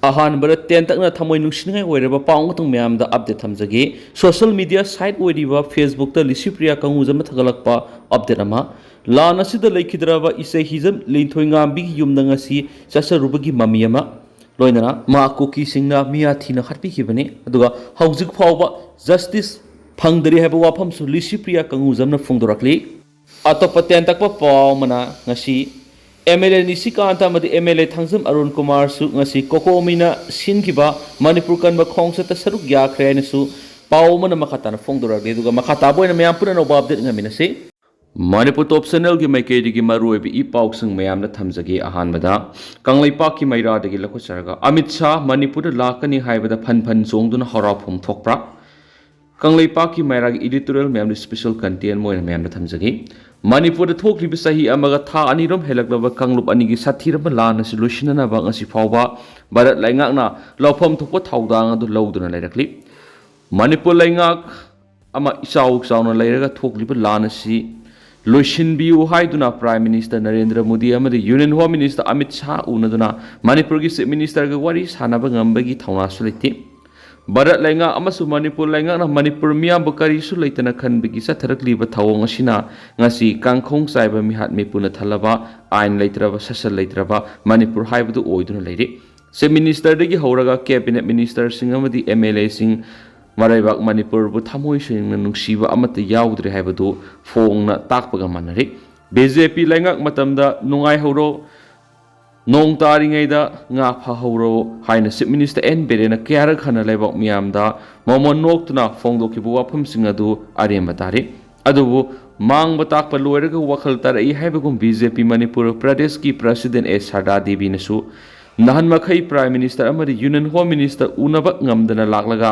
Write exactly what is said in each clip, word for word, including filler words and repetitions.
ꯑꯍꯥꯟꯕꯗ ꯇꯦꯟꯇꯛꯅ ꯊꯃꯣꯏ ꯅꯨꯡꯁꯤꯅꯤꯡꯉꯥꯏ ꯑꯣꯏꯔꯕ ꯄꯥꯎ ꯑꯃꯇꯪ ꯃꯌꯥꯝꯗ ꯑꯞꯗꯦꯠ ꯊꯝꯖꯒꯦ꯫ ꯁꯣꯁꯤꯌꯦꯜ ꯃꯤꯗꯤꯌꯥ ꯁꯥꯏꯠ ꯑꯣꯏꯔꯤꯕ ꯐꯦꯁꯕꯨꯛꯇ ꯂꯤꯁꯤꯄ꯭ꯔꯤꯌꯥ ꯀꯪꯉꯨꯖꯝꯅ ꯊꯥꯒꯠꯂꯛꯄ ꯑꯞꯗꯦꯠ ꯑꯃ꯫ ꯂꯥꯟ ꯑꯁꯤꯗ ꯂꯩꯈꯤꯗ꯭ꯔꯕ ꯏꯆꯦ ꯍꯤꯖꯝ ꯂꯤꯟꯊꯣꯏꯉꯥꯝꯕꯤꯒꯤ ꯌꯨꯝꯗ ꯉꯁꯤ ꯆꯠꯆꯔꯨꯕꯒꯤ ꯃꯃꯤ ꯑꯃ, ꯂꯣꯏꯅꯅ ꯃꯍꯥꯛ ꯀꯨꯀꯤꯁꯤꯡꯅ ꯃꯤꯌꯥꯊꯤꯅ ꯍꯥꯠꯄꯤꯈꯤꯕꯅꯤ, ꯑꯗꯨꯒ ꯍꯧꯖꯤꯛ ꯐꯥꯎꯕ ꯖꯁꯇꯤꯁ ꯐꯪꯗꯔꯤ ꯍꯥꯏꯕ ꯋꯥꯐꯝꯁꯨ ꯂꯤꯁꯤꯄ꯭ꯔꯤꯌꯥ ꯀꯪꯉꯨꯖꯝꯅ ꯐꯣꯡꯗꯣꯔꯛꯂꯤ꯫ ꯑꯇꯣꯞꯄ ꯇꯦꯟꯇꯛꯄ ꯄꯥꯎ ꯑꯃꯅ, ꯉꯁꯤ ꯑꯦꯝ ꯑꯦꯜ ꯑꯦ ꯅꯤꯁꯤꯀꯥꯟꯇ ꯑꯃꯗꯤ M L A Thangjam Arun ꯀꯨꯃꯥꯔꯁꯨ ꯉꯁꯤ ꯀꯣꯀꯣꯃꯤꯅ ꯁꯤꯟꯈꯤꯕ ꯃꯅꯤꯄꯨꯔ ꯀꯟꯕ ꯈꯣꯡꯆꯠꯇ ꯁꯔꯨꯛ ꯌꯥꯈ꯭ꯔꯦ ꯍꯥꯏꯅꯁꯨ ꯄꯥꯎ ꯑꯃꯅ ꯃꯈꯥ ꯇꯥꯅ ꯐꯣꯡꯗꯣꯔꯛꯂꯤ꯫ ꯑꯗꯨꯒ ꯃꯈꯥ ꯇꯥꯕ ꯑꯣꯏꯅ ꯃꯌꯥꯝ ꯄꯨꯝꯅꯃꯛ ꯑꯞꯗꯦꯠ ꯉꯝꯃꯤꯟꯅꯁꯤ꯫ ꯃꯅꯤꯄꯨꯔ ꯇꯣꯞ ꯆꯦꯅꯦꯜꯒꯤ ꯃꯥꯏꯀꯩꯗꯒꯤ ꯃꯔꯨꯑꯣꯏꯕ ꯏ ꯄꯥꯎꯁꯤꯡ ꯃꯌꯥꯝꯗ ꯊꯝꯖꯒꯦ꯫ ꯑꯍꯥꯟꯕꯗ, ꯀꯪꯂꯩꯄꯥꯛꯀꯤ ꯃꯩꯔꯥꯗꯒꯤ ꯂꯧꯈꯠꯆꯔꯒ, ꯑꯃꯤꯠ ꯁꯥꯍ ꯃꯅꯤꯄꯨꯔꯗ ꯂꯥꯛꯀꯅꯤ ꯍꯥꯏꯕꯗ ꯐꯟ ꯐꯟ ꯆꯣꯡꯗꯨꯅ ꯍꯔꯥꯎꯐꯝ ꯊꯣꯛꯄ꯭ꯔꯥ? ꯀꯪꯂꯩꯄꯥꯛꯀꯤ ꯃꯩꯔꯥꯒꯤ ꯏꯗꯤꯇꯣꯔꯤꯌꯦꯜ ꯃꯌꯥꯝꯗ ꯁ꯭ꯄꯦꯁꯦꯜ ꯀꯟꯇꯦꯟ ꯑꯣꯏꯅ ꯃꯌꯥꯝꯗ ꯊꯝꯖꯒꯦ꯫ ꯃꯅꯤꯄꯨꯔꯗ ꯊꯣꯛꯂꯤꯕ ꯆꯍꯤ ꯑꯃꯒ ꯊꯥ ꯑꯅꯤꯔꯣꯝ ꯍꯦꯜꯂꯛꯂꯕ ꯀꯥꯡꯂꯨꯞ ꯑꯅꯤꯒꯤ ꯁꯥꯊꯤꯔꯕ ꯂꯥꯟ ꯑꯁꯤ ꯂꯣꯏꯁꯤꯟꯅꯅꯕ ꯉꯁꯤ ꯐꯥꯎꯕ ꯚꯥꯔꯠ ꯂꯩꯉꯥꯛꯅ ꯂꯧꯐꯝ ꯊꯣꯛꯄ ꯊꯧꯗꯥꯡ ꯑꯗꯨ ꯂꯧꯗꯨꯅ ꯂꯩꯔꯛꯂꯤ꯫ ꯃꯅꯤꯄꯨꯔ ꯂꯩꯉꯥꯛ ꯑꯃ ꯏꯆꯥꯎ ꯆꯥꯎꯅ ꯂꯩꯔꯒ ꯊꯣꯛꯂꯤꯕ ꯂꯥꯟ ꯑꯁꯤ ꯂꯣꯏꯁꯤꯟꯕꯤꯌꯨ ꯍꯥꯏꯗꯨꯅ ꯄ꯭ꯔꯥꯏꯝ ꯃꯤꯅꯤꯁꯇꯔ ꯅꯔꯦꯟꯗ꯭ꯔ ꯃꯣꯗꯤ ꯑꯃꯗꯤ union home minister Amit Shah ꯎꯅꯗꯨꯅ ꯃꯅꯤꯄꯨꯔꯒꯤ ꯆꯤꯐ ꯃꯤꯅꯤꯁꯇꯔꯒ ꯋꯥꯔꯤ ꯁꯥꯟꯅꯕ ꯉꯝꯕꯒꯤ ꯊꯧꯅꯥꯁꯨ ꯂꯩꯇꯦ꯫ ꯚꯥꯔꯠ ꯂꯩꯉꯥꯛ ꯑꯃꯁꯨꯡ ꯃꯅꯤꯄꯨꯔ ꯂꯩꯉꯥꯛꯅ ꯃꯅꯤꯄꯨꯔ ꯃꯤꯌꯥꯝꯕꯨ ꯀꯔꯤꯁꯨ ꯂꯩꯇꯅ ꯈꯟꯕꯒꯤ ꯆꯠꯊꯔꯛꯂꯤꯕ ꯊꯧꯑꯣꯡ ꯑꯁꯤꯅ ꯉꯁꯤ ꯀꯥꯡꯈꯣꯡ ꯆꯥꯏꯕ ꯃꯤꯍꯥꯠ ꯃꯤꯄꯨꯅ ꯊꯜꯂꯕ, ꯑꯥꯏꯟ ꯂꯩꯇ꯭ꯔꯕ, ꯁꯥꯁꯟ ꯂꯩꯇ꯭ꯔꯕ ꯃꯅꯤꯄꯨꯔ ꯍꯥꯏꯕꯗꯨ ꯑꯣꯏꯗꯨꯅ ꯂꯩꯔꯤ꯫ ꯆꯤꯐ ꯃꯤꯅꯤꯁꯇꯔꯗꯒꯤ ꯍꯧꯔꯒ ꯀꯦꯕꯤꯅꯦꯠ ꯃꯤꯅꯤꯁꯇꯔꯁꯤꯡ ꯑꯃꯗꯤ ꯑꯦꯝ ꯑꯦꯜ ꯑꯦꯁꯤꯡ ꯃꯔꯩꯕꯥꯛ ꯃꯅꯤꯄꯨꯔꯕꯨ ꯊꯃꯣꯏ ꯁꯦꯡꯅ ꯅꯨꯡꯁꯤꯕ ꯑꯃꯠꯇ ꯌꯥꯎꯗ꯭ꯔꯦ ꯍꯥꯏꯕꯗꯨ ꯐꯣꯡꯅ ꯇꯥꯛꯄꯒ ꯃꯥꯟꯅꯔꯤ꯫ ꯕꯤ ꯖꯦ ꯄꯤ ꯂꯩꯉꯥꯛ ꯃꯇꯝꯗ ꯅꯨꯡꯉꯥꯏꯍꯧꯔꯣ, ꯅꯣꯡ ꯇꯥꯔꯤꯉꯩꯗ ꯉꯥ ꯐꯥꯍꯧꯔꯣ ꯍꯥꯏꯅ ꯆꯤꯐ ꯃꯤꯅꯤꯁꯇꯔ ꯑꯦꯟ ꯕꯤꯔꯦꯟꯅ ꯀꯌꯥꯔꯛ ꯍꯟꯅ ꯂꯩꯕꯥꯛ ꯃꯤꯌꯥꯝꯗ ꯃꯃꯣꯟ ꯅꯣꯛꯇꯨꯅ ꯐꯣꯡꯗꯣꯛꯈꯤꯕ ꯋꯥꯐꯝꯁꯤꯡ ꯑꯗꯨ ꯑꯔꯦꯝꯕ ꯇꯥꯔꯤ꯫ ꯑꯗꯨꯕꯨ ꯃꯥꯡꯕ ꯇꯥꯛꯄ ꯂꯣꯏꯔꯒ ꯋꯥꯈꯜ ꯇꯥꯔꯛꯏ ꯍꯥꯏꯕꯒꯨꯝ ꯕꯤ ꯖꯦ ꯄꯤ ꯃꯅꯤꯄꯨꯔ ꯄ꯭ꯔꯗꯦꯁꯀꯤ ꯄ꯭ꯔꯁꯤꯗꯦꯟ ꯑꯦ ꯁꯔꯗꯥ ꯗꯦꯕꯤꯅꯁꯨ ꯅꯍꯥꯟ ꯃꯈꯩ ꯄ꯭ꯔꯥꯏꯝ ꯃꯤꯅꯤꯁꯇꯔ ꯑꯃꯗꯤ ꯌꯨꯅꯤꯌꯟ ꯍꯣꯝ ꯃꯤꯅꯤꯁꯇꯔ ꯎꯅꯕ ꯉꯝꯗꯅ ꯂꯥꯛꯂꯒ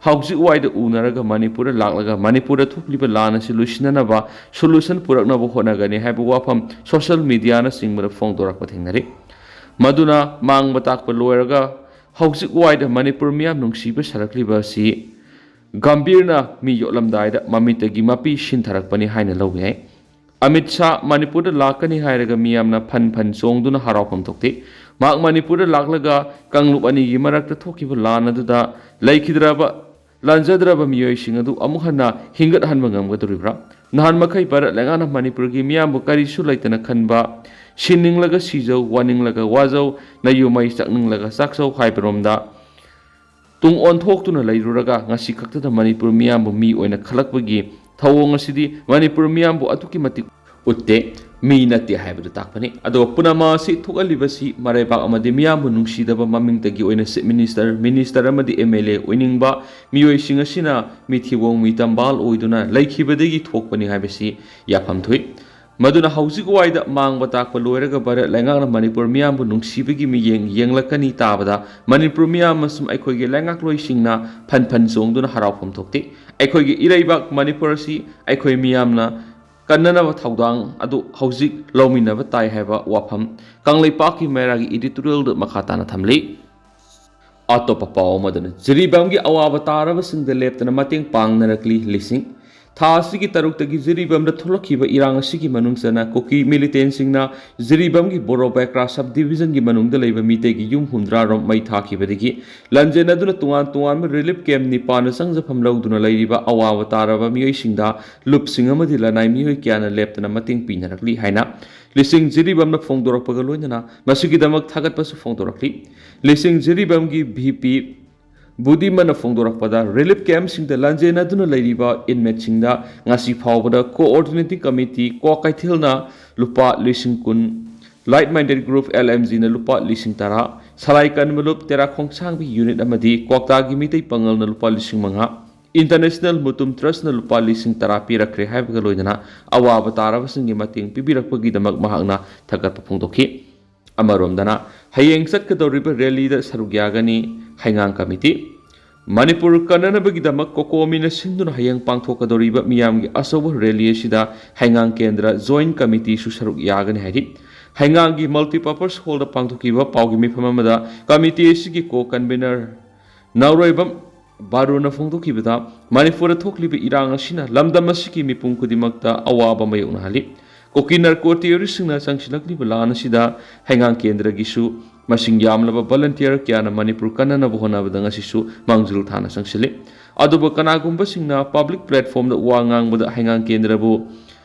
ꯍꯧꯖꯤꯛ ꯋꯥꯏꯗ ꯎꯅꯔꯒ ꯃꯅꯤꯄꯨꯔꯗ ꯂꯥꯛꯂꯒ ꯃꯅꯤꯄꯨꯔꯗ ꯊꯣꯛꯂꯤꯕ ꯂꯥꯟ ꯑꯁꯤ ꯂꯣꯏꯁꯤꯟꯅꯅꯕ ꯁꯣꯂꯨꯁꯟ ꯄꯨꯔꯛꯅꯕ ꯍꯣꯠꯅꯒꯅꯤ ꯍꯥꯏꯕ ꯋꯥꯐꯝ ꯁꯣꯁꯤꯌꯦꯜ ꯃꯤꯗꯤꯌꯥꯅꯆꯤꯡꯕꯗ ꯐꯣꯡꯗꯣꯔꯛꯄ ꯊꯦꯡꯅꯔꯤ꯫ ꯃꯗꯨꯅ ꯃꯥꯡꯕ ꯇꯥꯛꯄ ꯂꯣꯏꯔꯒ ꯍꯧꯖꯤꯛ ꯋꯥꯏꯗ ꯃꯅꯤꯄꯨꯔ ꯃꯤꯌꯥꯝ ꯅꯨꯡꯁꯤꯕ ꯁꯥꯔꯛꯂꯤꯕ ꯑꯁꯤ ꯒꯝꯚꯤꯔꯅ ꯃꯤ ꯌꯣꯠꯂꯝꯗꯥꯏꯗ ꯃꯃꯤꯠꯇꯒꯤ ꯃꯄꯤ ꯁꯤꯟꯊꯔꯛꯄꯅꯤ ꯍꯥꯏꯅ ꯂꯧꯕ ꯌꯥꯏ꯫ ꯑꯃꯤꯠ ꯁꯥꯍ ꯃꯅꯤꯄꯨꯔꯗ ꯂꯥꯛꯀꯅꯤ ꯍꯥꯏꯔꯒ ꯃꯤꯌꯥꯝꯅ ꯐꯟ ꯐꯟ ꯆꯣꯡꯗꯨꯅ ꯍꯔꯥꯎꯐꯝ ꯊꯣꯛꯇꯦ꯫ ꯃꯍꯥꯛ ꯃꯅꯤꯄꯨꯔꯗ ꯂꯥꯛꯂꯒ ꯀꯥꯡꯂꯨꯞ ꯑꯅꯤꯒꯤ ꯃꯔꯛꯇ ꯊꯣꯛꯈꯤꯕ ꯂꯥꯟ ꯑꯗꯨꯗ ꯂꯩꯈꯤꯗ꯭ꯔꯕ, ꯂꯥꯟꯖꯗ꯭ꯔꯕ ꯃꯤꯑꯣꯏꯁꯤꯡ ꯑꯗꯨ ꯑꯃꯨꯛ ꯍꯟꯅ ꯍꯤꯡꯒꯠꯍꯟꯕ ꯉꯝꯒꯗꯧꯔꯤꯕ꯭ꯔꯥ? ꯅꯍꯥꯟ ꯃꯈꯩ ꯚꯥꯔꯠ ꯂꯩꯉꯥꯛꯅ ꯃꯅꯤꯄꯨꯔꯒꯤ ꯃꯤꯌꯥꯝꯕꯨ ꯀꯔꯤꯁꯨ ꯂꯩꯇꯅ ꯈꯟꯕ, ꯁꯤꯅꯤꯡꯂꯒ ꯁꯤꯖꯧ, ꯋꯥꯅꯤꯡꯂꯒ ꯋꯥꯖꯧ, ꯅꯌꯨꯝ ꯃꯩ ꯆꯥꯛꯅꯤꯡꯂꯒ ꯆꯥꯛꯆꯧ ꯍꯥꯏꯕꯔꯣꯝꯗ ꯇꯨꯡ ꯑꯣꯟꯊꯣꯛꯇꯨꯅ ꯂꯩꯔꯨꯔꯒ ꯉꯁꯤ ꯈꯛꯇꯗ ꯃꯅꯤꯄꯨꯔ ꯃꯤꯌꯥꯝꯕꯨ ꯃꯤ ꯑꯣꯏꯅ ꯈꯜꯂꯛꯄꯒꯤ ꯊꯧꯑꯣꯡ ꯑꯁꯤꯗꯤ ꯃꯅꯤꯄꯨꯔ ꯃꯤꯌꯥꯝꯕꯨ ꯑꯗꯨꯛꯀꯤ ꯃꯇꯤꯛ ꯎꯠꯇꯦ, ꯃꯤ ꯅꯠꯇꯦ ꯍꯥꯏꯕꯗꯨ ꯇꯥꯛꯄꯅꯤ꯫ ꯑꯗꯨꯒ ꯄꯨꯝꯅꯃꯛ ꯑꯁꯤ ꯊꯣꯛꯍꯜꯂꯤꯕꯁꯤ ꯃꯔꯩꯕꯥꯛ ꯑꯃꯗꯤ ꯃꯤꯌꯥꯝꯕꯨ ꯅꯨꯡꯁꯤꯗꯕ ꯃꯃꯤꯡꯇꯒꯤ ꯑꯣꯏꯅ ꯆꯤꯐ ꯃꯤꯅꯤꯁꯇꯔ, ꯃꯤꯅꯤꯁꯇꯔ ꯑꯃꯗꯤ ꯑꯦꯝ ꯑꯦꯜ ꯑꯦ ꯑꯣꯏꯅꯤꯡꯕ ꯃꯤꯑꯣꯏꯁꯤꯡ ꯑꯁꯤꯅ ꯃꯤꯊꯤꯕꯣꯡ ꯃꯤꯇꯝꯕꯥꯜ ꯑꯣꯏꯗꯨꯅ ꯂꯩꯈꯤꯕꯗꯒꯤ ꯊꯣꯛꯄꯅꯤ ꯍꯥꯏꯕꯁꯤ ꯌꯥꯐꯝ ꯊꯣꯛꯏ꯫ ꯃꯗꯨꯅ ꯍꯧꯖꯤꯛ ꯋꯥꯏꯗ ꯃꯥꯡꯕ ꯇꯥꯛꯄ ꯂꯣꯏꯔꯒ ꯚꯥꯔꯠ ꯂꯩꯉꯥꯛꯅ ꯃꯅꯤꯄꯨꯔ ꯃꯤꯌꯥꯝꯕꯨ ꯅꯨꯡꯁꯤꯕꯒꯤ ꯃꯤꯠꯌꯦꯡ ꯌꯦꯡꯂꯛꯀꯅꯤ ꯇꯥꯕꯗ ꯃꯅꯤꯄꯨꯔ ꯃꯤꯌꯥꯝ ꯑꯃꯁꯨꯡ ꯑꯩꯈꯣꯏꯒꯤ ꯂꯩꯉꯥꯛꯂꯣꯏꯁꯤꯡꯅ ꯐꯟ ꯐꯟ ꯆꯣꯡꯗꯨꯅ ꯍꯔꯥꯎꯐꯝ ꯊꯣꯛꯇꯦ꯫ ꯑꯩꯈꯣꯏꯒꯤ ꯏꯔꯩꯕꯥꯛ ꯃꯅꯤꯄꯨꯔ ꯑꯁꯤ ꯑꯩꯈꯣꯏ ꯃꯤꯌꯥꯝꯅ ꯀꯟꯅꯅꯕ ꯊꯧꯗꯥꯡ ꯑꯗꯨ ꯍꯧꯖꯤꯛ ꯂꯧꯃꯤꯟꯅꯕ ꯇꯥꯏ ꯍꯥꯏꯕ ꯋꯥꯐꯝ ꯀꯪꯂꯩꯄꯥꯛꯀꯤ ꯃꯩꯔꯥꯒꯤ ꯏꯗꯤꯇꯣꯔꯤꯌꯦꯜꯗ ꯃꯈꯥ ꯇꯥꯅ ꯊꯝꯂꯤ꯫ ꯑꯇꯣꯞꯄ ꯄꯥꯎ ꯑꯃꯗꯅ ꯖꯤꯔꯤꯕꯥꯝꯒꯤ ꯑꯋꯥꯕ ꯇꯥꯔꯕꯁꯤꯡꯗ ꯂꯦꯞꯇꯅ ꯃꯇꯦꯡ ꯄꯥꯡꯅꯔꯛꯂꯤ ꯂꯤꯁꯤꯡ꯫ ꯊꯥ ꯑꯁꯤꯒꯤ ꯇꯔꯨꯛꯇꯒꯤ ꯖꯤꯔꯤꯕꯥꯝꯗ ꯊꯣꯛꯂꯛꯈꯤꯕ ꯏꯔꯥꯡ ꯑꯁꯤꯒꯤ ꯃꯅꯨꯡ ꯆꯟꯅ ꯀꯨꯀꯤ ꯃꯤꯂꯤꯇꯦꯟꯁꯤꯡꯅ ꯖꯤꯔꯤꯕꯥꯝꯒꯤ ꯕꯣꯔꯣ ꯕꯦꯀ꯭ꯔꯥ ꯁꯕ ꯗꯤꯕꯤꯖꯟꯒꯤ ꯃꯅꯨꯡꯗ ꯂꯩꯕ ꯃꯤꯇꯩꯒꯤ ꯌꯨꯝ ꯍꯨꯝꯗ꯭ꯔꯥ ꯔꯣꯝ ꯃꯩ ꯊꯥꯈꯤꯕꯗꯒꯤ ꯂꯥꯟꯖꯦꯟꯅꯗꯨꯅ ꯇꯣꯉꯥꯟ ꯇꯣꯉꯥꯟꯕ ꯔꯤꯂꯤꯐ ꯀꯦꯝꯞ ꯅꯤꯄꯥꯟꯗ ꯆꯪꯖꯐꯝ ꯂꯧꯗꯨꯅ ꯂꯩꯔꯤꯕ ꯑꯋꯥꯕ ꯇꯥꯔꯕ ꯃꯤꯑꯣꯏꯁꯤꯡꯗ ꯂꯨꯞꯁꯤꯡ ꯑꯃꯗꯤ ꯂꯅꯥꯏ ꯃꯤꯑꯣꯏ ꯀꯌꯥꯅ ꯂꯦꯞꯇꯅ ꯃꯇꯦꯡ ꯄꯤꯅꯔꯛꯂꯤ ꯍꯥꯏꯅ ꯂꯤꯁꯤꯡ ꯖꯤꯔꯤꯕꯥꯝꯅ ꯐꯣꯡꯗꯣꯔꯛꯄꯒ ꯂꯣꯏꯅꯅ ꯃꯁꯤꯒꯤꯗꯃꯛ ꯊꯥꯒꯠꯄꯁꯨ ꯐꯣꯡꯗꯣꯔꯛꯂꯤ꯫ ꯂꯤꯁꯤꯡ ꯖꯤꯔꯤꯕꯥꯝꯒꯤ ꯚꯤ ꯄꯤ ꯕꯨꯗꯤꯃꯅ ꯐꯣꯡꯗꯣꯔꯛꯄꯗ ꯔꯤꯂꯤꯐ ꯀꯦꯝꯞꯁꯤꯡꯗ ꯂꯥꯟꯖꯦꯟꯅꯗꯨꯅ ꯂꯩꯔꯤꯕ ꯏꯟꯃꯦꯠꯁꯤꯡꯗ ꯉꯁꯤ ꯐꯥꯎꯕꯗ ꯀꯣꯑꯣꯔꯗꯤꯅꯦꯇꯤꯡ ꯀꯃꯤꯇꯤ ꯀ꯭ꯋꯥꯀꯩꯊꯦꯜꯅ ꯂꯨꯄꯥ ꯂꯤꯁꯤꯡ ꯀꯨꯟ, like minded group L M ꯖꯤꯅ ꯂꯨꯄꯥ ꯂꯤꯁꯤꯡ ꯇꯔꯥ, ꯁꯂꯥꯏ ꯀꯟꯕ ꯂꯨꯞ ꯇꯦꯔꯥ ꯈꯣꯡꯁꯥꯡꯕꯤ ꯌꯨꯅꯤꯠ ꯑꯃꯗꯤ ꯀ꯭ꯋꯥꯛꯇꯥꯒꯤ ꯃꯤꯇꯩ ꯄꯥꯉꯜꯅ ꯂꯨꯄꯥ ꯂꯤꯁꯤꯡ ꯃꯉꯥ, ꯏꯟꯇꯔꯅꯦꯁꯅꯦꯜ ꯃꯨꯇꯨꯝ ꯇ꯭ꯔꯁꯅ ꯂꯨꯄꯥ ꯂꯤꯁꯤꯡ ꯇꯔꯥ ꯄꯤꯔꯛꯈ꯭ꯔꯦ ꯍꯥꯏꯕꯒ ꯂꯣꯏꯅꯅ ꯑꯋꯥꯕ ꯇꯥꯔꯕꯁꯤꯡꯒꯤ ꯃꯇꯦꯡ ꯄꯤꯕꯤꯔꯛꯄꯒꯤꯗꯃꯛ ꯃꯍꯥꯛꯅ ꯊꯥꯒꯠꯄ ꯐꯣꯡꯗꯣꯛꯈꯤ꯫ ꯑꯃꯔꯣꯝꯗꯅ ꯍꯌꯦꯡ ꯆꯠꯀꯗꯧꯔꯤꯕ ꯔꯦꯂꯤꯗ ꯁꯔꯨꯛ ꯌꯥꯒꯅꯤ ꯍꯩꯉꯥꯡ ꯀꯃꯤꯇꯤ꯫ ꯃꯅꯤꯄꯨꯔ ꯀꯟꯅꯅꯕꯒꯤꯗꯃꯛ ꯀꯣꯀꯣꯃꯤꯅ ꯁꯤꯟꯗꯨꯅ ꯍꯌꯦꯡ ꯄꯥꯡꯊꯣꯛꯀꯗꯧꯔꯤꯕ ꯃꯤꯌꯥꯝꯒꯤ ꯑꯆꯧꯕ ꯔꯦꯂꯤ ꯑꯁꯤꯗ ꯍꯩꯉꯥꯡ ꯀꯦꯟꯗ꯭ꯔ ꯖꯣꯏꯟ ꯀꯃꯤꯇꯤꯁꯨ ꯁꯔꯨꯛ ꯌꯥꯒꯅꯤ ꯍꯥꯏꯔꯤ꯫ ꯍꯩꯉꯥꯡꯒꯤ ꯃꯜꯇꯤꯄꯔꯄꯁ ꯍꯣꯜꯗ ꯄꯥꯡꯊꯣꯛꯈꯤꯕ ꯄꯥꯎꯒꯤ ꯃꯤꯐꯝ ꯑꯃꯗ ꯀꯃꯤꯇꯤ ꯑꯁꯤꯒꯤ ꯀꯣ ꯀꯟꯚꯤꯅꯔ ꯅꯥꯎꯔꯣꯏꯕꯝ ꯕꯥꯔꯣꯅ ꯐꯣꯡꯗꯣꯛꯈꯤꯕꯗ, ꯃꯅꯤꯄꯨꯔꯗ ꯊꯣꯛꯂꯤꯕ ꯏꯔꯥꯡ ꯑꯁꯤꯅ ꯂꯝꯗꯝ ꯑꯁꯤꯒꯤ ꯃꯤꯄꯨꯝ ꯈꯨꯗꯤꯡꯃꯛꯇ ꯑꯋꯥꯕ ꯃꯥꯌꯣꯛꯅꯍꯜꯂꯤ꯫ ꯀꯨꯀꯤ ꯅꯥꯔꯀꯣ ꯇꯦꯔꯣꯔꯤꯁꯁꯤꯡꯅ ꯆꯪꯁꯤꯜꯂꯛꯂꯤꯕ ꯂꯥꯟ ꯑꯁꯤꯗ ꯍꯩꯉꯥꯡ ꯀꯦꯟꯗ꯭ꯔꯒꯤꯁꯨ ꯃꯁꯤꯡ ꯌꯥꯝꯂꯕ ꯚꯣꯂꯟꯇꯤꯌꯔ ꯀꯌꯥꯅ ꯃꯅꯤꯄꯨꯔ ꯀꯟꯅꯅꯕ ꯍꯣꯠꯅꯕꯗ ꯉꯁꯤꯁꯨ ꯃꯥꯡꯖꯤꯜ ꯊꯥꯅ ꯆꯪꯁꯤꯜꯂꯤ꯫ ꯑꯗꯨꯕꯨ ꯀꯅꯥꯒꯨꯝꯕꯁꯤꯡꯅ ꯄꯕ꯭ꯂꯤꯛ ꯄ꯭ꯂꯦꯠꯐꯣꯝꯗ ꯋꯥ ꯉꯥꯡꯕꯗ ꯍꯩꯉꯥꯡ ꯀꯦꯟꯗ꯭ꯔꯕꯨ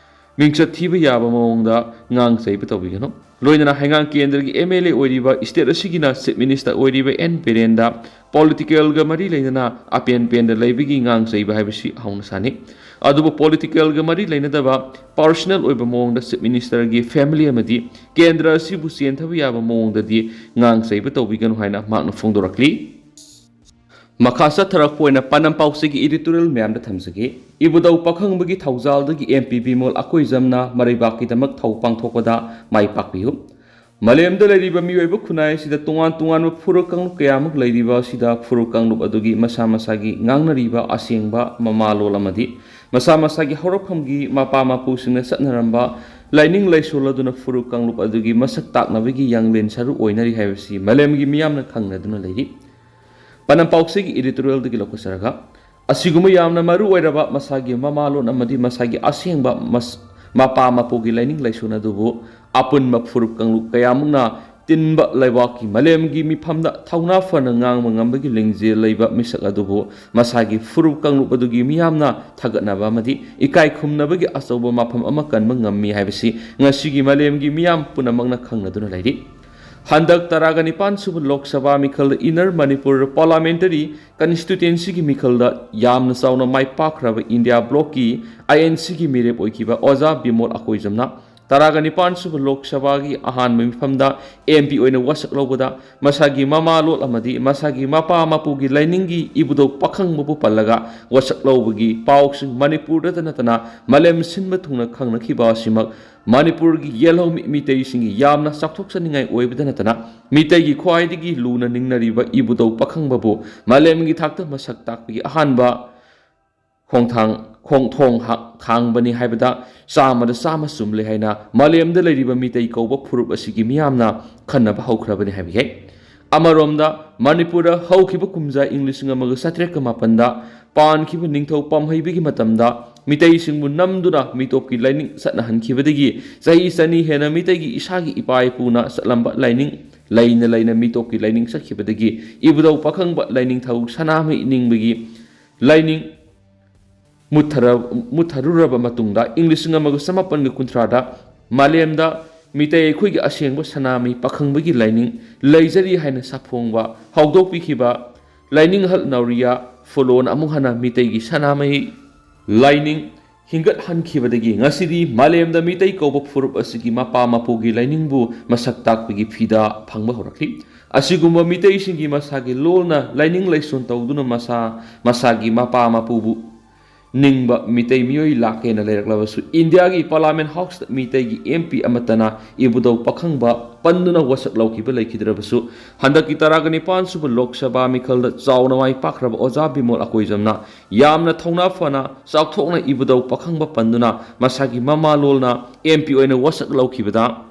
ꯃꯤꯡꯆꯠ ꯊꯤꯕ ꯌꯥꯕ ꯃꯑꯣꯡꯗ ꯉꯥꯡ ꯆꯩꯕ ꯇꯧꯕꯤꯒꯅꯨ꯫ ꯂꯣꯏꯅꯅ ꯍꯩꯉꯥꯡ ꯀꯦꯟꯗ꯭ꯔꯒꯤ ꯑꯦꯝ ꯑꯦꯜ ꯑꯦ ꯑꯣꯏꯔꯤꯕ, ꯁ꯭ꯇꯦꯠ ꯑꯁꯤꯒꯤꯅ ꯆꯤꯐ ꯃꯤꯅꯤꯁꯇꯔ ꯑꯣꯏꯔꯤꯕ ꯑꯦꯟ ꯕꯤꯔꯦꯟꯗ ꯄꯣꯂꯤꯇꯤꯀꯦꯜꯒ ꯃꯔꯤ ꯂꯩꯅꯅ ꯑꯄꯦꯟ ꯄꯦꯟꯗ ꯂꯩꯕꯒꯤ ꯉꯥꯡ ꯆꯩꯕ ꯍꯥꯏꯕꯁꯤ ꯍꯧꯅ ꯁꯥꯅꯤ꯫ ꯑꯗꯨꯕꯨ ꯄꯣꯂꯤꯇꯤꯀꯦꯜꯒ ꯃꯔꯤ ꯂꯩꯅꯗꯕ ꯄꯔꯁꯅꯦꯜ ꯑꯣꯏꯕ ꯃꯑꯣꯡꯗ ꯆꯤꯐ ꯃꯤꯅꯤꯁꯇꯔꯒꯤ ꯐꯦꯃꯤꯂꯤ ꯑꯃꯗꯤ ꯀꯦꯟꯗ꯭ꯔ ꯑꯁꯤꯕꯨ ꯆꯦꯟꯊꯕ ꯌꯥꯕ ꯃꯑꯣꯡꯗꯗꯤ ꯉꯥꯡ ꯆꯩꯕ ꯇꯧꯕꯤꯒꯅꯨ ꯍꯥꯏꯅ ꯃꯍꯥꯛꯅ ꯐꯣꯡꯗꯣꯔꯛꯂꯤ꯫ ꯃꯈꯥ ꯆꯠꯊꯔꯛꯄ ꯑꯣꯏꯅ ꯄꯥꯟꯗꯝ ꯄꯥꯎꯆꯦꯒꯤ editorial ꯃꯌꯥꯝꯗ ꯊꯝꯖꯒꯦ꯫ ꯏꯕꯨꯙꯧ ꯄꯥꯈꯪꯕꯒꯤ ꯊꯧꯖꯥꯜꯗꯒꯤ ꯑꯦꯝ ꯄꯤ ꯕꯤꯃꯣꯜ ꯑꯀꯣꯏꯖꯝꯅ ꯃꯔꯩꯕꯥꯛꯀꯤꯗꯃꯛ ꯊꯧ ꯄꯥꯡꯊꯣꯛꯄꯗ ꯃꯥꯏ ꯄꯥꯛꯄꯤꯌꯨ꯫ ꯃꯥꯂꯦꯝꯗ ꯂꯩꯔꯤꯕ ꯃꯤꯑꯣꯏꯕ ꯈꯨꯟꯅꯥꯏ ꯑꯁꯤꯗ ꯇꯣꯉꯥꯟ ꯇꯣꯉꯥꯟꯕ ꯐꯨꯔꯨꯞ ꯀꯥꯡꯂꯨꯞ ꯀꯌꯥꯃꯨꯛ ꯂꯩꯔꯤꯕ ꯑꯁꯤꯗ ꯐꯨꯔꯨꯞ ꯀꯥꯡꯂꯨꯞ ꯑꯗꯨꯒꯤ ꯃꯁꯥ ꯃꯁꯥꯒꯤ ꯉꯥꯡꯅꯔꯤꯕ ꯑꯁꯦꯡꯕ ꯃꯃꯥꯂꯣꯟ ꯑꯃꯗꯤ ꯃꯁꯥ ꯃꯁꯥꯒꯤ ꯍꯧꯔꯛꯐꯝꯒꯤ ꯃꯄꯥ ꯃꯄꯨꯁꯤꯡꯅ ꯆꯠꯅꯔꯝꯕ ꯂꯥꯏꯅꯤꯡ ꯂꯥꯏꯁꯣꯜ ꯑꯗꯨꯅ ꯐꯨꯔꯨꯞ ꯀꯥꯡꯂꯨꯞ ꯑꯗꯨꯒꯤ ꯃꯁꯛ ꯇꯥꯛꯅꯕꯒꯤ ꯌꯥꯡꯂꯦꯟ ꯁꯔꯨ ꯑꯣꯏꯅꯔꯤ ꯍꯥꯏꯕꯁꯤ ꯃꯥꯂꯦꯝꯒꯤ ꯃꯤꯌꯥꯝꯅ ꯈꯪꯅꯗꯨꯅ ꯂꯩꯔꯤ꯫ ꯄꯥꯟꯗꯝ ꯄꯥꯎꯆꯦꯒꯤ editorialꯗꯒꯤ ꯂꯧꯈꯠꯆꯔꯒ, ꯑꯁꯤꯒꯨꯝꯕ ꯌꯥꯝꯅ ꯃꯔꯨ ꯑꯣꯏꯔꯕ ꯃꯁꯥꯒꯤ ꯃꯃꯥꯂꯣꯟ ꯑꯃꯗꯤ ꯃꯁꯥꯒꯤ ꯑꯁꯦꯡꯕ ꯃꯁ-, ꯃꯄꯥ ꯃꯄꯨꯒꯤ ꯂꯥꯏꯅꯤꯡ ꯂꯥꯏꯁꯣꯟ ꯑꯗꯨꯕꯨ ꯑꯄꯨꯟꯕ ꯐꯨꯔꯨꯞ ꯀꯥꯡꯂꯨꯞ ꯀꯌꯥꯃꯨꯛꯅ ꯇꯤꯟꯕ ꯂꯩꯕꯥꯛꯀꯤ ꯃꯥꯂꯦꯝꯒꯤ ꯃꯤꯐꯝꯗ ꯊꯧꯅꯥ ꯐꯅ ꯉꯥꯡꯕ ꯉꯝꯕꯒꯤ ꯂꯤꯡꯖꯦꯜ ꯂꯩꯕ ꯃꯤꯁꯛ ꯑꯗꯨꯕꯨ ꯃꯁꯥꯒꯤ ꯐꯨꯔꯨꯞ ꯀꯥꯡꯂꯨꯞ ꯑꯗꯨꯒꯤ ꯃꯤꯌꯥꯝꯅ ꯊꯥꯒꯠꯅꯕ ꯑꯃꯗꯤ ꯏꯀꯥꯏ ꯈꯨꯝꯅꯕꯒꯤ ꯑꯆꯧꯕ ꯃꯐꯝ ꯑꯃ ꯀꯟꯕ ꯉꯝꯃꯤ ꯍꯥꯏꯕꯁꯤ ꯉꯁꯤꯒꯤ ꯃꯥꯂꯦꯝꯒꯤ ꯃꯤꯌꯥꯝ ꯄꯨꯝꯅꯃꯛꯅ ꯈꯪꯅꯗꯨꯅ ꯂꯩꯔꯤ꯫ ꯍꯟꯗꯛ ꯇꯔꯥꯒ ꯅꯤꯄꯥꯟ ꯁꯨꯕ ꯂꯣꯛ ꯁꯚꯥ ꯃꯤꯈꯜꯗ ꯏꯟꯅꯔ ꯃꯅꯤꯄꯨꯔ ꯄꯥꯔꯂꯥꯃꯦꯟꯇꯔꯤ ꯀꯟꯁꯇꯤꯇ꯭ꯌꯨꯑꯦꯟꯁꯤꯒꯤ ꯃꯤꯈꯜꯗ ꯌꯥꯝꯅ ꯆꯥꯎꯅ ꯃꯥꯏ ꯄꯥꯛꯈ꯭ꯔꯕ ꯏꯟꯗꯤꯌꯥ ꯕ꯭ꯂꯣꯛꯀꯤ ꯑꯥꯏ ꯑꯦꯟ ꯁꯤꯒꯤ ꯃꯤꯔꯦꯞ ꯑꯣꯏꯈꯤꯕ ꯑꯣꯖꯥ ꯕꯤꯃꯣꯜ ꯑꯀꯣꯏꯖꯝꯅ ꯇꯔꯥꯒ ꯅꯤꯄꯥꯟ ꯁꯨꯕ ꯂꯣꯛ ꯁꯚꯥꯒꯤ ꯑꯍꯥꯟꯕ ꯃꯤꯐꯝꯗ ꯑꯦꯝ ꯄꯤ ꯑꯣꯏꯅ ꯋꯥꯁꯛ ꯂꯧꯕꯗ ꯃꯁꯥꯒꯤ ꯃꯃꯥꯂꯣꯟ ꯑꯃꯗꯤ ꯃꯁꯥꯒꯤ ꯃꯄꯥ ꯃꯄꯨꯒꯤ ꯂꯥꯏꯅꯤꯡꯒꯤ ꯏꯕꯨꯙꯧ ꯄꯥꯈꯪꯕꯕꯨ ꯄꯜꯂꯒ ꯋꯥꯁꯛ ꯂꯧꯕꯒꯤ ꯄꯥꯎꯁꯤꯡ ꯃꯅꯤꯄꯨꯔꯗꯇ ꯅꯠꯇꯅ ꯃꯥꯂꯦꯝ ꯁꯤꯟꯕ ꯊꯨꯡꯅ ꯈꯪꯅꯈꯤꯕ ꯑꯁꯤꯃꯛ ꯃꯅꯤꯄꯨꯔꯒꯤ ꯌꯦꯜꯍꯧꯃꯤ ꯃꯤꯇꯩꯁꯤꯡꯒꯤ ꯌꯥꯝꯅ ꯆꯥꯎꯊꯣꯛꯆꯅꯤꯡꯉꯥꯏ ꯑꯣꯏꯕꯗ ꯅꯠꯇꯅ ꯃꯤꯇꯩꯒꯤ ꯈ꯭ꯋꯥꯏꯗꯒꯤ ꯂꯨꯅ ꯅꯤꯡꯅꯔꯤꯕ ꯏꯕꯨꯙꯧ ꯄꯥꯈꯪꯕꯕꯨ ꯃꯥꯂꯦꯝꯒꯤ ꯊꯥꯛꯇ ꯃꯁꯛ ꯇꯥꯛꯄꯒꯤ ꯑꯍꯥꯟꯕ ꯈꯣꯡꯊꯥꯡ, ꯈꯣꯡꯊꯣꯡ ꯍꯥ-, ꯊꯥꯡꯕꯅꯤ ꯍꯥꯏꯕꯗ ꯆꯥꯝꯃꯗ ꯆꯥꯝꯃ ꯆꯨꯝꯂꯦ ꯍꯥꯏꯅ ꯃꯥꯂꯦꯝꯗ ꯂꯩꯔꯤꯕ ꯃꯤꯇꯩ ꯀꯧꯕ ꯐꯨꯔꯨꯞ ꯑꯁꯤꯒꯤ ꯃꯤꯌꯥꯝꯅ ꯈꯟꯅꯕ ꯍꯧꯈ꯭ꯔꯕꯅꯤ ꯍꯥꯏꯕ ꯌꯥꯏ꯫ ꯑꯃꯔꯣꯝꯗ ꯃꯅꯤꯄꯨꯔꯗ ꯍꯧꯈꯤꯕ ꯀꯨꯝꯖꯥ ꯏꯪ ꯂꯤꯁꯤꯡ ꯑꯃꯒ ꯆꯥꯇ꯭ꯔꯦꯠꯀ ꯃꯥꯄꯟꯗ ꯄꯥꯟꯈꯤꯕ ꯅꯤꯡꯊꯧ ꯄꯥꯝꯍꯩꯕꯒꯤ ꯃꯇꯝꯗ ꯃꯤꯇꯩꯁꯤꯡꯕꯨ ꯅꯝꯗꯨꯅ ꯃꯤꯇꯣꯞꯀꯤ ꯂꯥꯏꯅꯤꯡ ꯆꯠꯅꯍꯟꯈꯤꯕꯗꯒꯤ ꯆꯍꯤ ꯆꯅꯤ ꯍꯦꯟꯅ ꯃꯤꯇꯩꯒꯤ ꯏꯁꯥꯒꯤ ꯏꯄꯥ ꯏꯄꯨꯅ ꯆꯠꯂꯝꯕ ꯂꯥꯏꯅꯤꯡ ꯂꯩꯅ ꯂꯩꯅ ꯃꯤꯇꯣꯞꯀꯤ ꯂꯥꯏꯅꯤꯡ ꯆꯠꯈꯤꯕꯗꯒꯤ ꯏꯕꯨꯙꯧ ꯄꯥꯈꯪꯕ ꯂꯥꯏꯅꯤꯡꯊꯧ ꯁꯅꯥꯃꯍꯤ ꯅꯤꯡꯕꯒꯤ ꯂꯥꯏꯅꯤꯡ ꯃꯨꯠꯊꯔ-, ꯃꯨꯠꯊꯔꯨꯔꯕ ꯃꯇꯨꯡꯗ, ꯏꯪ ꯂꯤꯁꯤꯡ ꯑꯃꯒ ꯆꯃꯥꯄꯟꯒ ꯀꯨꯟꯊ꯭ꯔꯥꯗ ꯃꯥꯂꯦꯝꯗ ꯃꯤꯇꯩ ꯑꯩꯈꯣꯏꯒꯤ ꯑꯁꯦꯡꯕ ꯁꯅꯥꯃꯍꯤ ꯄꯥꯈꯪꯕꯒꯤ ꯂꯥꯏꯅꯤꯡ ꯂꯩꯖꯔꯤ ꯍꯥꯏꯅ ꯁꯥꯐꯣꯡꯕ ꯍꯧꯗꯣꯛꯄꯤꯈꯤꯕ ꯂꯥꯏꯅꯤꯡꯍꯜ ꯅꯥꯎꯔꯤꯌꯥ ꯐꯨꯂꯣꯅ ꯑꯃꯨꯛ ꯍꯟꯅ ꯃꯤꯇꯩꯒꯤ ꯁꯅꯥꯃꯍꯤ ꯂꯥꯏꯅꯤꯡ ꯍꯤꯡꯒꯠꯍꯟꯈꯤꯕꯗꯒꯤ ꯉꯁꯤꯗꯤ ꯃꯥꯂꯦꯝꯗ ꯃꯤꯇꯩ ꯀꯧꯕ ꯐꯨꯔꯨꯞ ꯑꯁꯤꯒꯤ ꯃꯄꯥ ꯃꯄꯨꯒꯤ ꯂꯥꯏꯅꯤꯡꯕꯨ ꯃꯁꯛ ꯇꯥꯛꯄꯒꯤ ꯐꯤꯗꯥ ꯐꯪꯕ ꯍꯧꯔꯛꯂꯤ꯫ ꯑꯁꯤꯒꯨꯝꯕ ꯃꯤꯇꯩꯁꯤꯡꯒꯤ ꯃꯁꯥꯒꯤ ꯂꯣꯜꯅ ꯂꯥꯏꯅꯤꯡ ꯂꯥꯏꯁꯣꯟ ꯇꯧꯗꯨꯅ ꯃꯁꯥ ꯃꯁꯥꯒꯤ ꯃꯄꯥ ꯃꯄꯨꯕꯨ ꯅꯤꯡꯕ ꯃꯤꯇꯩ ꯃꯤꯑꯣꯏ ꯂꯥꯛꯀꯦꯅ ꯂꯩꯔꯛꯂꯕꯁꯨ, ꯏꯟꯗꯤꯌꯥꯒꯤ ꯄꯥꯔꯂꯥꯃꯦꯟ ꯍꯥꯎꯁꯇ ꯃꯤꯇꯩꯒꯤ ꯑꯦꯝ ꯄꯤ ꯑꯃꯠꯇꯅ ꯏꯕꯨꯙꯧ ꯄꯥꯈꯪꯕ ꯄꯟꯗꯨꯅ ꯋꯥꯁꯛ ꯂꯧꯈꯤꯕ ꯂꯩꯈꯤꯗ꯭ꯔꯕꯁꯨ, ꯍꯟꯗꯛꯀꯤ ꯇꯔꯥꯒ ꯅꯤꯄꯥꯟ ꯁꯨꯕ ꯂꯣꯛ ꯁꯚꯥ ꯃꯤꯈꯜꯗ ꯆꯥꯎꯅ ꯃꯥꯏ ꯄꯥꯛꯈ꯭ꯔꯕ ꯑꯣꯖꯥ ꯕꯤꯃꯣꯜ ꯑꯀꯣꯏꯖꯝꯅ ꯌꯥꯝꯅ ꯊꯧꯅꯥ ꯐꯅ ꯆꯥꯎꯊꯣꯛꯅ ꯏꯕꯨꯙꯧ ꯄꯥꯈꯪꯕ ꯄꯟꯗꯨꯅ ꯃꯁꯥꯒꯤ ꯃꯃꯥꯂꯣꯟꯅ ꯑꯦꯝ ꯄꯤ ꯑꯣꯏꯅ ꯋꯥꯁꯛ ꯂꯧꯈꯤꯕꯗ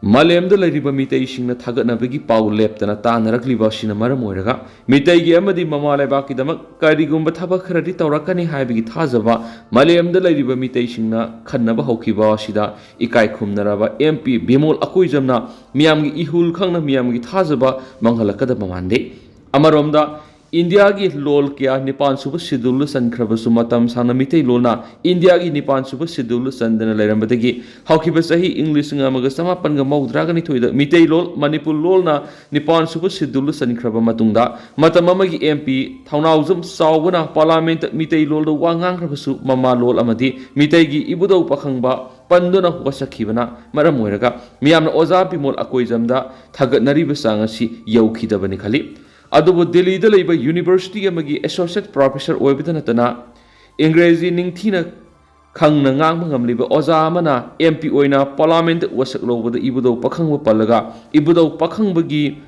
ꯃꯥꯂꯦꯝꯗ ꯂꯩꯔꯤꯕ ꯃꯤꯇꯩꯁꯤꯡꯅ ꯊꯥꯒꯠꯅꯕꯒꯤ ꯄꯥꯎ ꯂꯦꯞꯇꯅ ꯇꯥꯅꯔꯛꯂꯤꯕ ꯑꯁꯤꯅ ꯃꯔꯝ ꯑꯣꯏꯔꯒ, ꯃꯤꯇꯩꯒꯤ ꯑꯃꯗꯤ ꯃꯃꯥ ꯂꯩꯕꯥꯛꯀꯤꯗꯃꯛ ꯀꯔꯤꯒꯨꯝꯕ ꯊꯕꯛ ꯈꯔꯗꯤ ꯇꯧꯔꯛꯀꯅꯤ ꯍꯥꯏꯕꯒꯤ ꯊꯥꯖꯕ ꯃꯥꯂꯦꯝꯗ ꯂꯩꯔꯤꯕ ꯃꯤꯇꯩꯁꯤꯡꯅ ꯈꯟꯅꯕ ꯍꯧꯈꯤꯕ ꯑꯁꯤꯗ ꯏꯀꯥꯏ ꯈꯨꯝꯅꯔꯕ ꯑꯦꯝ ꯄꯤ ꯕꯤꯃꯣꯜ ꯑꯀꯣꯏꯖꯝꯅ ꯃꯤꯌꯥꯝꯒꯤ ꯏꯍꯨꯜ ꯈꯪꯅ ꯃꯤꯌꯥꯝꯒꯤ ꯊꯥꯖꯕ ꯃꯥꯡꯍꯜꯂꯛꯀꯗꯕ ꯃꯥꯟꯗꯦ꯫ ꯑꯃꯔꯣꯝꯗ, ꯏꯟꯗꯤꯌꯥꯒꯤ ꯂꯣꯜ ꯀꯌꯥ ꯅꯤꯄꯥꯟ ꯁꯨꯕ ꯁꯦꯗꯨꯜꯗ ꯆꯟꯈ꯭ꯔꯕꯁꯨ, ꯃꯇꯝ ꯁꯥꯡꯅ ꯃꯤꯇꯩꯂꯣꯟꯅ ꯏꯟꯗꯤꯌꯥꯒꯤ ꯅꯤꯄꯥꯟ ꯁꯨꯕ ꯁꯦꯗꯨꯜꯗ ꯆꯟꯗꯅ ꯂꯩꯔꯝꯕꯗꯒꯤ, ꯍꯧꯈꯤꯕ ꯆꯍꯤ ꯏꯪ ꯂꯤꯁꯤꯡ ꯑꯃꯒ ꯆꯃꯥꯄꯟꯒ ꯃꯧꯗ꯭ꯔꯥꯒ ꯅꯤꯊꯣꯏꯗ ꯃꯤꯇꯩꯂꯣꯜ, ꯃꯅꯤꯄꯨꯔ ꯂꯣꯜꯅ ꯅꯤꯄꯥꯟ ꯁꯨꯕ ꯁꯦꯗꯨꯜꯗ ꯆꯟꯈ꯭ꯔꯕ ꯃꯇꯨꯡꯗ, ꯃꯇꯝ ꯑꯃꯒꯤ ꯑꯦꯝ ꯄꯤ ꯊꯧꯅꯥꯎꯖꯝ ꯆꯥꯎꯕꯅ ꯄꯥꯔꯂꯥꯃꯦꯟꯠꯇ ꯃꯤꯇꯩꯂꯣꯜꯗ ꯋꯥ ꯉꯥꯡꯈ꯭ꯔꯕꯁꯨ, ꯃꯃꯥ ꯂꯣꯜ ꯑꯃꯗꯤ ꯃꯤꯇꯩꯒꯤ ꯏꯕꯨꯙꯧ ꯄꯥꯈꯪꯕ ꯄꯟꯗꯨꯅ ꯋꯥꯁꯛꯈꯤꯕꯅ ꯃꯔꯝ ꯑꯣꯏꯔꯒ, ꯃꯤꯌꯥꯝꯅ ꯑꯣꯖꯥ ꯕꯤꯃꯣꯜ ꯑꯀꯣꯏꯖꯝꯗ ꯊꯥꯒꯠꯅꯔꯤꯕ ꯆꯥꯡ ꯑꯁꯤ ꯌꯧꯈꯤꯗꯕꯅꯤ ꯈꯜꯂꯤ꯫ ꯑꯗꯨꯕꯨ ꯗꯤꯜꯂꯤꯗ ꯂꯩꯕ ꯌꯨꯅꯤꯚꯔꯁꯤꯇꯤ ꯑꯃꯒꯤ ꯑꯦꯁꯣꯁꯤꯌꯦꯠ ꯄ꯭ꯔꯣꯐꯦꯁꯔ ꯑꯣꯏꯕꯇ ꯅꯠꯇꯅ, ꯏꯪꯒ꯭ꯔꯦꯖꯤ ꯅꯤꯡꯊꯤꯅ ꯈꯪꯅ ꯉꯥꯡꯕ ꯉꯝꯂꯤꯕ ꯑꯣꯖꯥ ꯑꯃꯅ ꯑꯦꯝ ꯄꯤ ꯑꯣꯏꯅ ꯄꯥꯔꯂꯥꯃꯦꯟꯠꯇ ꯋꯥꯁꯛ ꯂꯧꯕꯗ ꯏꯕꯨꯙꯧ ꯄꯥꯈꯪꯕ ꯄꯜꯂꯒ, ꯏꯕꯨꯙꯧ ꯄꯥꯈꯪꯕꯒꯤ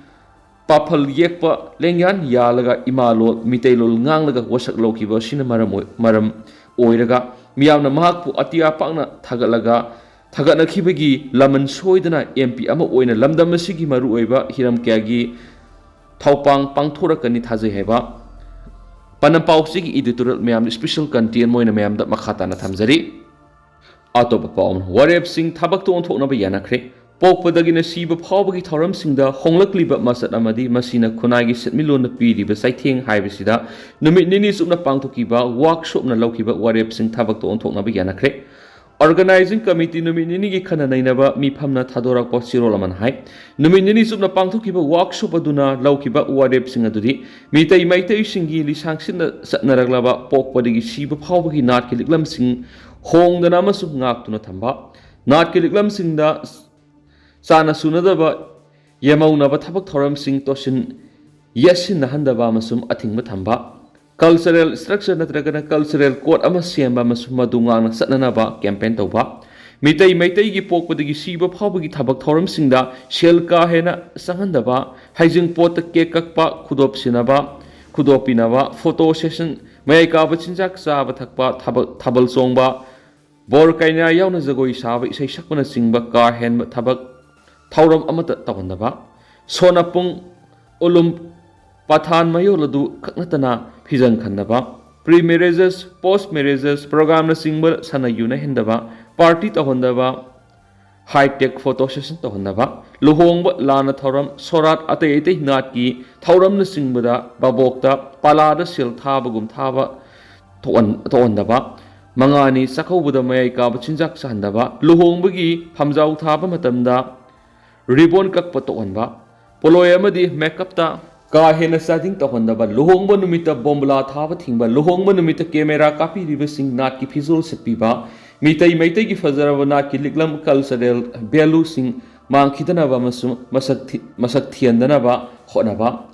ꯄꯥꯐꯜ ꯌꯦꯛꯄ ꯂꯦꯡꯌꯥꯟ ꯌꯥꯜꯂꯒ, ꯏꯃꯥ ꯂꯣꯜ, ꯃꯤꯇꯩꯂꯣꯜ ꯉꯥꯡꯂꯒ ꯋꯥꯁꯛ ꯂꯧꯈꯤꯕ ꯑꯁꯤꯅ ꯃꯔꯝ ꯑꯣꯏ-, ꯃꯔꯝ ꯑꯣꯏꯔꯒ, ꯃꯤꯌꯥꯝꯅ ꯃꯍꯥꯛꯄꯨ ꯑꯇꯤꯌꯥ ꯄꯥꯛꯅ ꯊꯥꯒꯠꯂꯒ, ꯊꯥꯒꯠꯅꯈꯤꯕꯒꯤ ꯂꯃꯟ ꯁꯣꯏꯗꯅ ꯑꯦꯝ ꯄꯤ ꯑꯃ ꯑꯣꯏꯅ ꯂꯝꯗꯝ ꯑꯁꯤꯒꯤ ꯃꯔꯨꯑꯣꯏꯕ ꯍꯤꯔꯝ ꯀꯌꯥꯒꯤ ꯊꯧꯄꯥꯡ ꯄꯥꯡꯊꯣꯔꯛꯀꯅꯤ ꯊꯥꯖꯩ ꯍꯥꯏꯕ ꯄꯥꯟꯗꯝ ꯄꯥꯎꯆꯦꯒꯤ ꯏꯗꯤꯇꯣꯔꯤꯌꯦꯜ ꯃꯌꯥꯝꯗ ꯏꯁꯄꯤꯁꯦꯜ ꯀꯟꯇꯦꯟ ꯑꯣꯏꯅ ꯃꯌꯥꯝꯗ ꯃꯈꯥ ꯇꯥꯅ ꯊꯝꯖꯔꯤ꯫ ꯑꯇꯣꯞꯄ ꯄꯥꯎ ꯑꯃꯅ, ꯋꯥꯔꯦꯞꯁꯤꯡ ꯊꯕꯛꯇ ꯑꯣꯟꯊꯣꯛꯅꯕ ꯌꯥꯅꯈ꯭ꯔꯦ꯫ ꯄꯣꯛꯄꯗꯒꯤꯅ ꯁꯤꯕ ꯐꯥꯎꯕꯒꯤ ꯊꯧꯔꯝꯁꯤꯡꯗ ꯍꯣꯡꯂꯛꯂꯤꯕ ꯃꯆꯠ ꯑꯃꯗꯤ ꯃꯁꯤꯅ ꯈꯨꯟꯅꯥꯏꯒꯤ ꯁꯦꯟꯃꯤꯠꯂꯣꯟꯗ ꯄꯤꯔꯤꯕ ꯆꯩꯊꯦꯡ ꯍꯥꯏꯕꯁꯤꯗ ꯅꯨꯃꯤꯠ ꯅꯤꯅꯤ ꯆꯨꯞꯅ ꯄꯥꯡꯊꯣꯛꯈꯤꯕ ꯋꯥꯔꯛꯁꯣꯞꯅ ꯂꯧꯈꯤꯕ ꯋꯥꯔꯦꯞꯁꯤꯡ ꯊꯕꯛꯇ ꯑꯣꯟꯊꯣꯛꯅꯕ ꯌꯥꯅꯈ꯭ꯔꯦ꯫ Organizing Committee ꯅꯨꯃꯤꯠ ꯅꯤꯅꯤꯒꯤ ꯈꯟꯅ ꯅꯩꯅꯕ ꯃꯤꯐꯝꯅ ꯊꯥꯗꯣꯔꯛꯄ ꯆꯦꯔꯣꯜ ꯑꯃꯅ ꯍꯥꯏ, ꯅꯨꯃꯤꯠ ꯅꯤꯅꯤ ꯆꯨꯞꯅ ꯄꯥꯡꯊꯣꯛꯈꯤꯕ ꯋꯥꯔꯛꯁꯣꯞ ꯑꯗꯨꯅ ꯂꯧꯈꯤꯕ ꯋꯥꯔꯦꯞꯁꯤꯡ ꯑꯗꯨꯗꯤ ꯃꯤꯇꯩ ꯃꯩꯇꯩꯁꯤꯡꯒꯤ ꯂꯤꯁꯥꯡꯁꯤꯠꯅ ꯆꯠꯅꯔꯛꯂꯕ ꯄꯣꯛꯄꯗꯒꯤ ꯁꯤꯕ ꯐꯥꯎꯕꯒꯤ ꯅꯥꯠꯀꯤ ꯂꯤꯛꯂꯝꯁꯤꯡ ꯍꯣꯡꯗꯅ ꯑꯃꯁꯨꯡ ꯉꯥꯛꯇꯨꯅ ꯊꯝꯕ, ꯅꯥꯠꯀꯤ ꯂꯤꯛꯂꯝꯁꯤꯡꯗ ꯆꯥꯅ ꯁꯨꯅꯗꯕ ꯌꯦꯃꯧꯅꯕ ꯊꯕꯛ ꯊꯧꯔꯝꯁꯤꯡ ꯇꯣꯠꯁꯤꯟ ꯌꯦꯠꯁꯤꯟꯅꯍꯟꯗꯕ ꯑꯃꯁꯨꯡ ꯑꯊꯤꯡꯕ ꯊꯝꯕ, cultural structure ꯅꯠꯇ꯭ꯔꯒꯅ cultural code ꯑꯃ ꯁꯦꯝꯕ ꯑꯃꯁꯨꯡ ꯃꯗꯨ ꯉꯥꯛꯅ ꯆꯠꯅꯅꯕ campaign ꯇꯧꯕ, ꯃꯤꯇꯩ ꯃꯩꯇꯩꯒꯤ ꯄꯣꯛꯄꯗꯒꯤ ꯁꯤꯕ ꯐꯥꯎꯕꯒꯤ ꯊꯕꯛ ꯊꯧꯔꯝꯁꯤꯡꯗ ꯁꯦꯜ ꯀꯥ ꯍꯦꯟꯅ ꯆꯪꯍꯟꯗꯕ, ꯍꯩꯖꯤꯡꯄꯣꯠꯇ ꯀꯦꯛ ꯀꯛꯄ, ꯈꯨꯗꯣꯞ ꯁꯤꯟꯅꯕ, ꯈꯨꯗꯣꯞ ꯄꯤꯅꯕ, photo session, ꯃꯌꯥꯏ ꯀꯥꯕ ꯆꯤꯟꯖꯥꯛ ꯆꯥꯕ ꯊꯛꯄ, ꯊꯥꯕꯜ, ꯊꯥꯕꯜ ꯆꯣꯡꯕ, ꯕꯣꯔ ꯀꯩꯅꯥ ꯌꯥꯎꯅ ꯖꯒꯣꯏ ꯁꯥꯕ, ꯏꯁꯩ ꯁꯛꯄꯅꯆꯤꯡꯕ ꯀꯥ ꯍꯦꯟꯕ ꯊꯕꯛ ꯊꯧꯔꯝ ꯑꯃꯠꯇ ꯇꯧꯍꯟꯗꯕ, ꯁꯣꯅꯄꯨꯡ, ꯎꯂꯨꯝ, ꯄꯊꯥꯟ ꯃꯌꯣꯜ ꯑꯗꯨ ꯈꯛ ꯅꯠꯇꯅ ꯐꯤꯖꯪ ꯈꯟꯗꯕ, pre marriages, post marriages programꯅꯆꯤꯡꯕ ꯁꯥꯟꯅ ꯌꯨꯅꯍꯟꯗꯕ, party ꯇꯧꯍꯟꯗꯕ, high tech photo session ꯇꯧꯍꯟꯗꯕ, ꯂꯨꯍꯣꯡꯕ, ꯂꯥꯟꯅ ꯊꯧꯔꯝ, ꯁꯣꯔꯥꯠ, ꯑꯇꯩ ꯑꯇꯩ ꯅꯥꯠꯀꯤ ꯊꯧꯔꯝꯅꯆꯤꯡꯕꯗ ꯚꯥꯕꯣꯛꯇ ꯄꯥꯂꯥꯗ ꯁꯦꯜ ꯊꯥꯕꯒꯨꯝ ꯊꯥꯕ ꯊꯣꯛꯍꯟ-, ꯊꯣꯛꯍꯟꯗꯕ, ꯃꯉꯥꯅꯤ ꯆꯥꯛꯀꯧꯕꯗ ꯃꯌꯥꯏ ꯀꯥꯕ ꯆꯤꯟꯖꯥꯛ ꯆꯥꯍꯟꯗꯕ, ꯂꯨꯍꯣꯡꯕꯒꯤ ꯐꯝꯖꯥꯎ ꯊꯥꯕ ꯃꯇꯝꯗ ribbon ꯀꯛꯄ ꯇꯣꯛꯍꯟꯕ, ꯄꯣꯂꯣꯏ ꯑꯃꯗꯤ makeupꯇ ꯀꯥ ꯍꯦꯟꯅ ꯆꯥꯗꯤꯡ ꯇꯧꯍꯟꯗꯕ, ꯂꯨꯍꯣꯡꯕ ꯅꯨꯃꯤꯠꯇ ꯕꯣꯝꯕꯨꯂꯥ ꯊꯥꯕ ꯊꯤꯡꯕ, ꯂꯨꯍꯣꯡꯕ ꯅꯨꯃꯤꯠꯇ camera ꯀꯥꯞꯄꯤꯔꯤꯕꯁꯤꯡ ꯅꯥꯠꯀꯤ ꯐꯤꯖꯣꯜ ꯁꯦꯠꯄꯤꯕ, ꯃꯤꯇꯩ ꯃꯩꯇꯩꯒꯤ ꯐꯖꯔꯕ ꯅꯥꯠꯀꯤ ꯂꯤꯛꯂꯝ cultural valueꯁꯤꯡ ꯃꯥꯡꯈꯤꯗꯅꯕ ꯑꯃꯁꯨꯡ ꯃꯁꯛ ꯊꯤ-, ꯃꯁꯛ ꯊꯤꯍꯟꯗꯅꯕ ꯍꯣꯠꯅꯕ,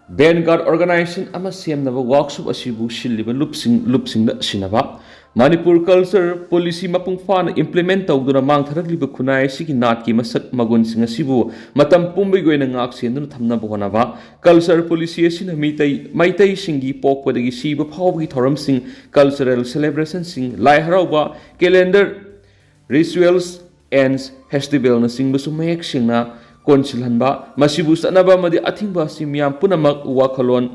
Vanguard organization ꯑꯃ ꯁꯦꯝꯅꯕ workshop ꯑꯁꯤꯕꯨ ꯁꯤꯜꯂꯤꯕ ꯂꯨꯞꯁꯤꯡ, ꯂꯨꯞꯁꯤꯡꯗ ꯁꯤꯟꯅꯕ, ꯃꯅꯤꯄꯨꯔ culture policy ꯃꯄꯨꯡ ꯐꯥꯅ implement ꯇꯧꯗꯨꯅ ꯃꯥꯡꯊꯔꯛꯂꯤꯕ ꯈꯨꯟꯅꯥꯏ ꯑꯁꯤꯒꯤ ꯅꯥꯠꯀꯤ ꯃꯁꯛ ꯃꯒꯨꯟꯁꯤꯡ ꯑꯁꯤꯕꯨ ꯃꯇꯝ ꯄꯨꯝꯕꯒꯤ ꯑꯣꯏꯅ ꯉꯥꯛ ꯁꯦꯟꯗꯨꯅ ꯊꯝꯅꯕ ꯍꯣꯠꯅꯕ꯫ Culture policy ꯑꯁꯤꯅ ꯃꯤꯇꯩ, ꯃꯩꯇꯩꯁꯤꯡꯒꯤ ꯄꯣꯛꯄꯗꯒꯤ ꯁꯤꯕ ꯐꯥꯎꯕꯒꯤ ꯊꯧꯔꯝꯁꯤꯡ, cultural celebrationꯁꯤꯡ, ꯂꯥꯏ ꯍꯔꯥꯎꯕ, calendar, rituals and festivalꯅꯆꯤꯡꯕꯁꯨ ꯃꯌꯦꯛ ꯁꯦꯡꯅ ꯀꯣꯟꯁꯤꯜꯍꯟꯕ, ꯃꯁꯤꯕꯨ ꯆꯠꯅꯕ ꯑꯃꯗꯤ ꯑꯊꯤꯡꯕ ꯑꯁꯤ ꯃꯤꯌꯥꯝ ꯄꯨꯝꯅꯃꯛ ꯋꯥꯈꯜꯂꯣꯟ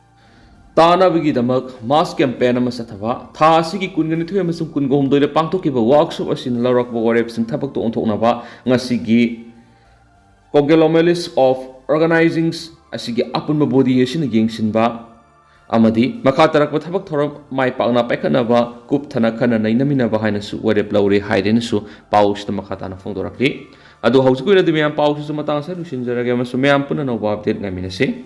ꯇꯥꯅꯕꯒꯤꯗꯃꯛ mass campaign ꯑꯃ ꯆꯠꯊꯕ꯫ ꯊꯥ ꯑꯁꯤꯒꯤ ꯀꯨꯟꯒ ꯅꯤꯊꯣꯏ ꯑꯃꯁꯨꯡ ꯀꯨꯟꯒ ꯍꯨꯝꯗꯣꯏꯗ ꯄꯥꯡꯊꯣꯛꯈꯤꯕ workshop ꯑꯁꯤꯅ ꯂꯧꯔꯛꯄ ꯋꯥꯔꯦꯞꯁꯤꯡ ꯊꯕꯛꯇ ꯑꯣꯟꯊꯣꯛꯅꯕ ꯉꯁꯤꯒꯤ Conglomerate of Organizings ꯑꯁꯤꯒꯤ ꯑꯄꯨꯟꯕ body ꯑꯁꯤꯅ ꯌꯦꯡꯁꯤꯟꯕ ꯑꯃꯗꯤ ꯃꯈꯥ ꯇꯥꯔꯛꯄ ꯊꯕꯛ ꯊꯧꯔꯝ ꯃꯥꯏ ꯄꯥꯛꯅ ꯄꯥꯏꯈꯠꯅꯕ ꯀꯨꯞꯊꯅ ꯈꯟꯅ ꯅꯩꯅꯃꯤꯟꯅꯕ ꯍꯥꯏꯅꯁꯨ ꯋꯥꯔꯦꯞ ꯂꯧꯔꯦ ꯍꯥꯏꯔꯦꯅꯁꯨ ꯄꯥꯎꯁꯤꯗ ꯃꯈꯥ ꯇꯥꯅ ꯐꯣꯡꯗꯣꯔꯛꯂꯤ꯫ ꯑꯗꯨ ꯍꯧꯖꯤꯛꯀꯤ ꯑꯣꯏꯅꯗꯤ ꯃꯌꯥꯝ ꯄꯥꯎꯁꯤꯁꯨ ꯃꯇꯥꯡ ꯑꯁꯤꯗ ꯂꯣꯏꯁꯤꯟꯖꯔꯒꯦ ꯑꯃꯁꯨꯡ ꯃꯌꯥꯝ ꯄꯨꯟꯅ ꯑꯅꯧꯕ update ꯉꯥꯏꯃꯤꯟꯅꯁꯤ꯫